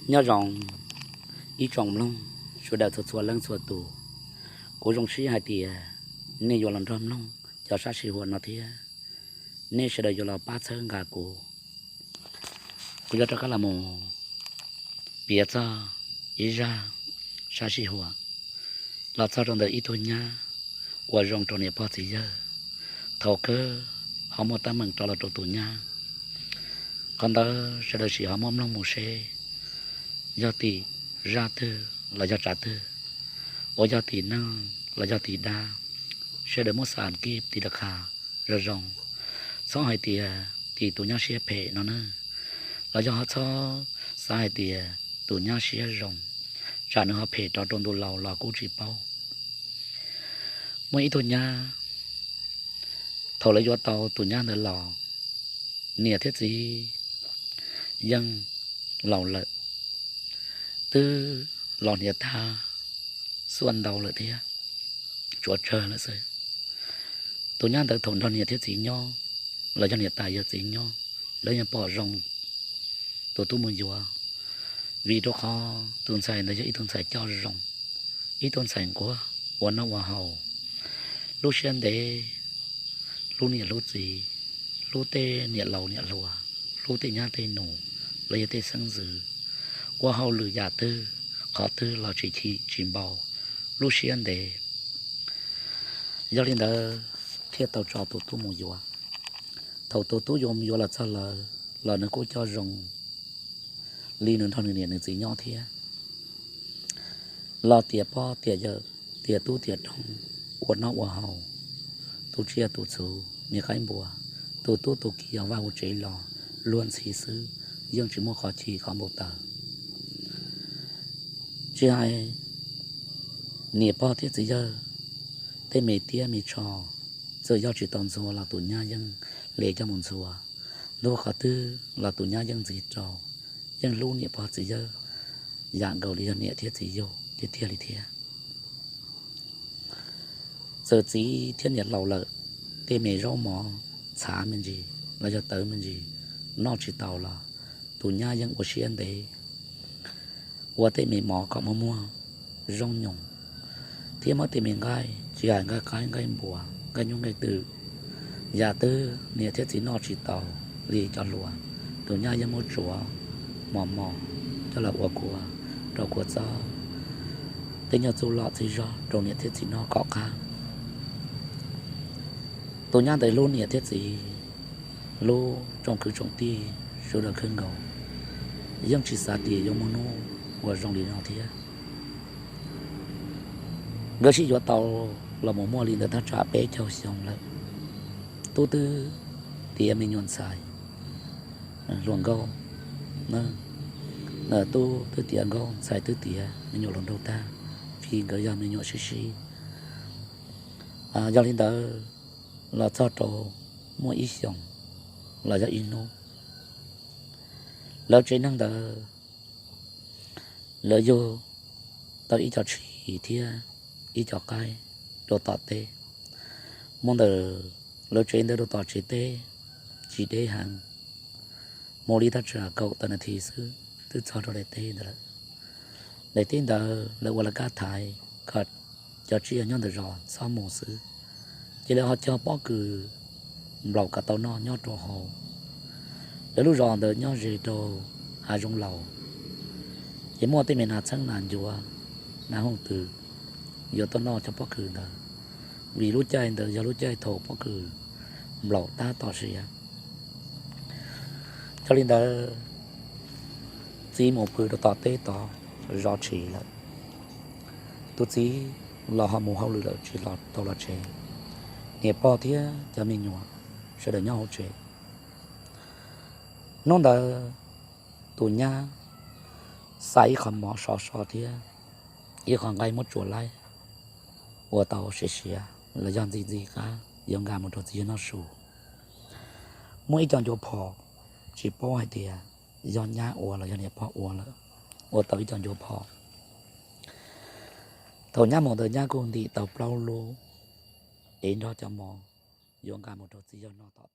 Nyob zoo ib tsoom mloog sawv daws txhua txhua leej txhua tus. Kuv zoo siab hais tias nej yuav los nrog mloog cov sab sij huam no thiab. Nej sawv daws yuav los pab txhawb nqa kuv. Kuv yuav rov qab los mus piav txog ib zaj sab sij huam los txog rau ntawm ib tug nyab ua zoo rau niam pog txiv yawg. Thaum kawg ho muaj teeb meem rov los rau tus nyab. Qhov ntawd sawv daws sim ho muab mloog mus seb yog tim zaj twg los yog tsav twg, uas yog tim neeg los yog tim dab. Sawv daws muab xav kib tim laj qha zoo zoo, txhob hais tias tim tus nyab siab phem no na, los yog ho txhob xav hais tias tus nyab siab zoo, tsam nws ho phem rov rau ntu laus los kuj tsis paub. Muaj ib tug nyab, thaum lawv yuav tau tus nyab ntawd los, niam thiab txiv yeej laus lawm, twb los hniav tag, xuaj ntau lawm thiab, tsuav tsawg lawm xwb. Tus nyab ntawd thaum nrog niam thiab txiv nyob, los yog niam tais yawm txiv nyob, lawv yeej pom zoo tus tub mus yuav, vim rau qhov tus ntxhais ntawd yog ib tug ntxhais coj zoo, ib tug ntxhais nquag ua noj ua haus, lub siab ntev, hlub niam hlub txiv, hlub tej niam laus niam hluas, hlub tej nyab tej nus, los yog tej xeeb ntxwv, ua hauj lwm yam twg qhov twg los tsis chim tsis npau, lub siab ntev. Yog li ntawd thiaj tau tso tus tub mus yuav. Thaum tus tub yuav mus yuav los txog lawv los nws kuj coj zoo li nws nrog nws niam nws txiv nyob thiab. Los tiam pog tiam yawm, tiam tub tiam rooj, ua noj ua haus, tu tsiaj tu txhuv, me qaib npua, tus tub tus ki yog vaj hu tsev los luag ntxhi xwb, yeej tsis muaj qhov chim qhov npau taws. Tsis hais niam pog thiab txiv yawg, tej me tiab me tsho, txawm yog tsis tau ntxuag los tus nyab yeej le coj mus ntxuav. Ntuj qhov twg los tus nyab yeej ntxiv rau, yeej hlub niam pog txiv yawg yam nkaus li yog niam thiab txiv yug tiag tiag li thiab. Txawm txiv thiab niam laus lawm, tej me zaub mov txhav me ntsis los yog tawv me ntsis noj tsis tau los tus nyab yeej ua siab ntev ua tej me mov kom muag muag zoo nyoos, thiab muab tej me nqaij, tsis hais nqaij qaib nqaij npua, nqaij nyuj nqaij twm, yam twg niam thiab txiv noj tsis tau li cov hluas, tus nyab yeej muab tsuav mos mos coj los ua kua rau kua txob, tej nyuag txuj lom txiv zog rau niam thiab txiv noj kom qab. Tus nyab ntawd hlub niam thiab txiv, hlub tsoom kwv tsoom tij sawv daws kawg nkaus, yeej tsis xav tias yuav muaj hnub ua zoo li no thiab. Nkawd sib yuav tau los mus muaj li ntawd thaj tsam peb caug xyoo lawm. Tub twb tiav me nyuam ntxhais hluas nkauj, tub twb tiav nkauj ntxhais twb tiav me nyuam hluas nraug tag, vim nkawd yog me nyuam sib sib. Yog li ntawd los txog rau muaj ib xyoos los yog ib hnub, lawv tsev neeg ntawd lawv yug tau ib co tshis thiab ib co qaib rau tom teb. Mus ntawm lawv tsev ntawd rau tom tsev teb tsis deb heev, mus li thaj tsam kaum tawm nas this xwb twb txog rau daim teb ntawd lawm. Daim teb ntawd lawv ua lawv kab thaiv kom cov tsiaj nyob ntawm zos txhob mus xwb, ces lawv ho cog pob kws nplaum kom tau noj nyob rau hauv. Lawv lub zos ntawd nyob ze rau hav zoov laus, ces muaj tej me nas txheeb nas ncuav, nas hooj twm yuav tuaj noj cov pob kws ntawd, vim lub caij ntawd yog lub caij thaum pob kws nplaum tab tom siav. Yog li ntawd, txiv mus pw rau tom teb tod zov tshis lawm. Tus txiv los ho mus hauj lwm lawm tsis los tau los tsev. Niam pog thiab cov me nyuam sawv daws nyob hauv tsev. Hnub ntawd tus nyab xa ib qho mov sov so thiab ib qho nqaij muab tsuav laib ua tau siav siav los yog ntxi ntxi qab yuav nqa mus rau txiv yawg noj su. Muaj ib co ncuav phom, tsis paub hais tias yog nyab ua los yog niam pog ua lawm, ua tau ib co ncuav phom. Thaum nyab mus ntawd nyab kuj ntim tau plaub lub ev nrog cov mov yuav nqa mus rau txiv yawg noj tom